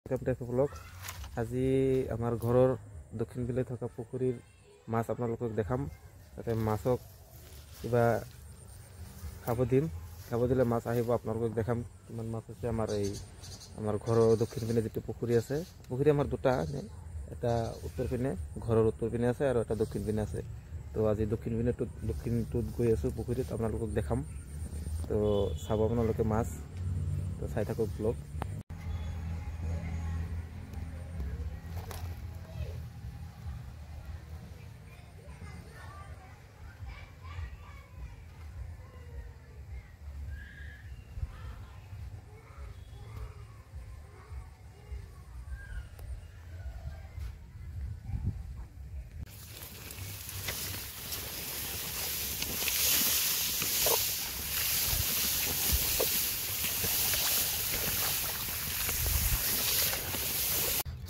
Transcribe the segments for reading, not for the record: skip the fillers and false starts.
Welcome to blog. আজি আমাৰ ঘৰৰ দক্ষিণ ফালে থকা পুখুৰীৰ মাছ আপোনালোকক দেখাম। তাতে মাছক কিবা খাব দিম, খাব দিলে মাছ আহিব, আপোনালোকক দেখাম কিমান মাছ আছে। আমাৰ এই আমাৰ ঘৰৰ দক্ষিণ পিনে যিটো পুখুৰী আছে, পুখুৰী আমাৰ দুটা, এটা উত্তৰ পিনে ঘৰৰ উত্তৰ পিনে আছে আৰু এটা দক্ষিণ পিনে আছে। তো আজি দক্ষিণ পিনেটোত দক্ষিণটোত গৈ আছোঁ পুখুৰীত, আপোনালোকক দেখাম। তো চাব আপোনালোকে মাছ, তো চাই থাকক ব্লগ।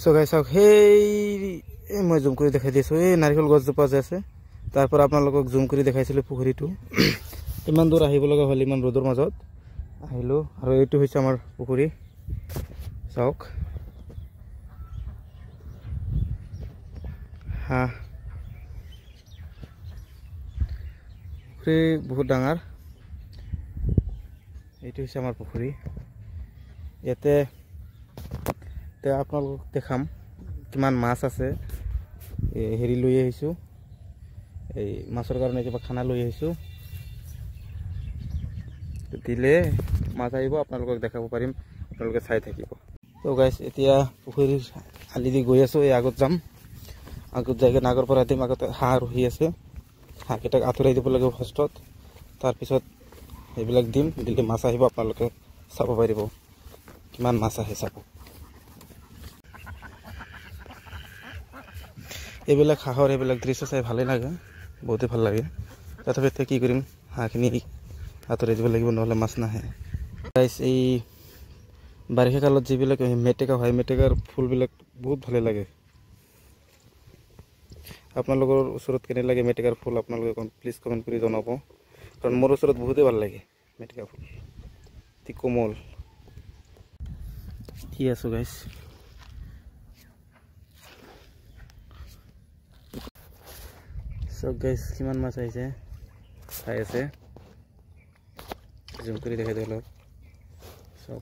চ' গাইজ চাওক, সেই মই জুম কৰি দেখাই দিছোঁ, এই নাৰিকল গছজোপা যে আছে, তাৰ পৰা আপোনালোকক জুম কৰি দেখাইছিলোঁ পুখুৰীটো। ইমান দূৰ আহিব লগা হ'ল, ইমান ৰ'দৰ মাজত আহিলোঁ। আৰু এইটো হৈছে আমাৰ পুখুৰী, চাওক। হাঁহ পুখুৰী বহুত ডাঙৰ। এইটো হৈছে আমাৰ পুখুৰী। ইয়াতে আপোনালোকক দেখাম কিমান মাছ আছে। এই হেৰি লৈ আহিছোঁ, এই মাছৰ কাৰণে কিবা খানা লৈ আহিছোঁ, দিলে মাছ আহিব, আপোনালোকক দেখাব পাৰিম, আপোনালোকে চাই থাকিব। তো গাইজ এতিয়া পুখুৰীৰ আলি দি গৈ আছোঁ, এই আগত যাম, আগত যাই কিনে আগৰ পৰা দিম। আগতে হাঁহ ৰহি আছে, হাঁহকেইটাক আঁতৰাই দিব লাগিব ফাৰ্ষ্টত, তাৰপিছত সেইবিলাক দিম, দিলে মাছ আহিব, আপোনালোকে চাব পাৰিব কিমান মাছ আহে। চাব এইবিলাক হাঁহৰ এইবিলাক দৃশ্য চাই ভালেই লাগে, বহুতেই ভাল লাগে। তথাপি এতিয়া কি কৰিম, হাঁহখিনি আঁতৰাই দিব লাগিব, নহ'লে মাছ নাহে। গাইজ এই বাৰিষা কালত যিবিলাক মেটেকা হয়, মেটেকাৰ ফুলবিলাক বহুত ভালেই লাগে। আপোনালোকৰ ওচৰত কেনে লাগে মেটেকাৰ ফুল, আপোনালোকে প্লিজ কমেণ্ট কৰি জনাব, কাৰণ মোৰ ওচৰত বহুতেই ভাল লাগে মেটেকা ফুল, অতি কোমল। ঠিক আছোঁ গাইজ। চব গাইজ কিমান মাছ আহিছে চাই আছে, জুম কৰি দেখাই দিওঁ অলপ। চব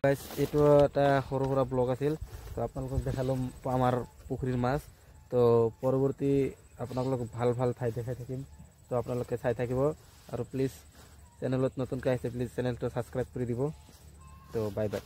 গাইজ এইটো এটা সৰু সুৰা ব্লগ আছিল। তো আপোনালোকক দেখালোঁ আমাৰ পুখুৰীৰ মাছ। তো পৰৱৰ্তী আপোনালোকক ভাল ভাল ঠাই দেখাই থাকিম, তো আপোনালোকে চাই থাকিব। আৰু প্লিজ চেনেলত নতুনকৈ আহিছে, প্লিজ চেনেলটো ছাবস্ক্ৰাইব কৰি দিব। তো বাই বাই।